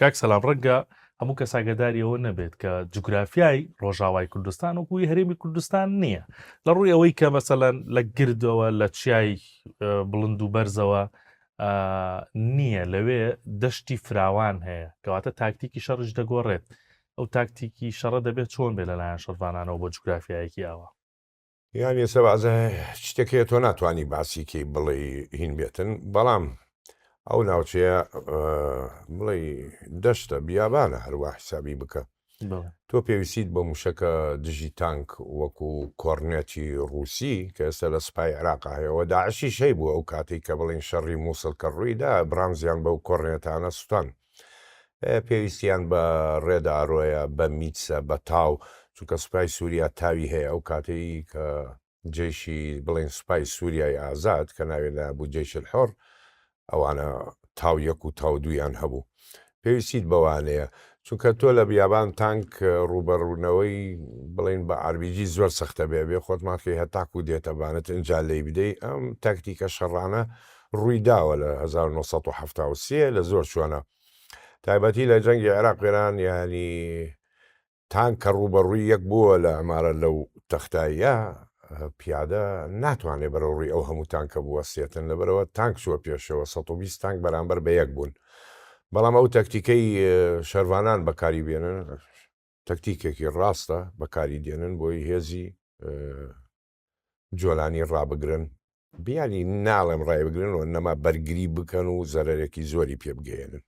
کاک سەلام ڕەنگە هەموو کەس ئاگاداری ئەوە نەبێت کە جوگرافیای ڕۆژاوای کوردستان وەکوی هەرێمی کوردستان نییە لە ڕووی ئەوەی کە مەسەلەن لە گردەوە لە چیای بڵند و بەرزەوە نییە لەوێ دەشتی فراوان هەیە کەواتە تاکتیکی شەڕیش دەگۆڕێت ئەو تاکتیکی شەڕە دەبێت چۆن بێ لەلایەن شەڕڤانانەوە بۆ جوگرافیایەکی ئاوا؟ یانی ئێستا بەعزە شتێک هەیە تۆ ناتوانی باسی کەی بڵێی هین بێتن بەڵام ئەو ناوچەیە بڵێ دەشتە بیابانە هەروە حسابی بکە تۆ پێویستیت بە موشەکە دژی تانک وەکو کۆرنێتی ڕووسی کە ئێستا لە سوپای عێراق هەیەەوە داعشیش هەی بوو ئەو کاتێک کە بڵین شەڕی مووسڵ کە ڕوویدا برامزیان بەو کۆرنێتانە سوتان پێویستیان بە ڕێدارۆیە، بە میتسە، بە تاو، چونکە سوپای سووریا تاوی هەیە، ئەو کاتەی کە جەیشی بڵێین سوپای سووریای ئازاد کە ناوی نابوو جەیش الحر ئەوانە تاو یەک و تاو دوویان هەبوو. پێویستیت بەوانەیە، چونکە تۆ لە بیابان تانک ڕووبەڕوونەوەی بڵێین بە ئاربیجی زۆر سەختە بێ، بێ خۆت ماکەی هەتاکوو دێتە بانت ئینجا لێی بدەی، ئەم تاکتیکە شەڕانە ڕووی داوە لە 1973 لە زۆر شوێنە تایبەتی لە جەنگی عێراق ئێران یانی تانک کە ڕووبەڕووی یەک بووە لە عمارە لەو تەختاییە پیادە ناتوانێت بەرەو ڕووی ئەو هەموو تانکە بوەستێتن لەبەرەوە تانک چووە پێشەوە 120 تانک بەرامبەر بە یەک بوون بەڵام ئەو تەکتیکەی شەرڤانان بەکاری بێنن تەکتیکێکی ڕاستە بەکاری دێنن بۆی هێزی جۆلانی ڕابگرن بیانی ناڵێم ڕایبگرن و نەما بەرگری بکەن و زەرەرێکی زۆری پێ بگەیەنن.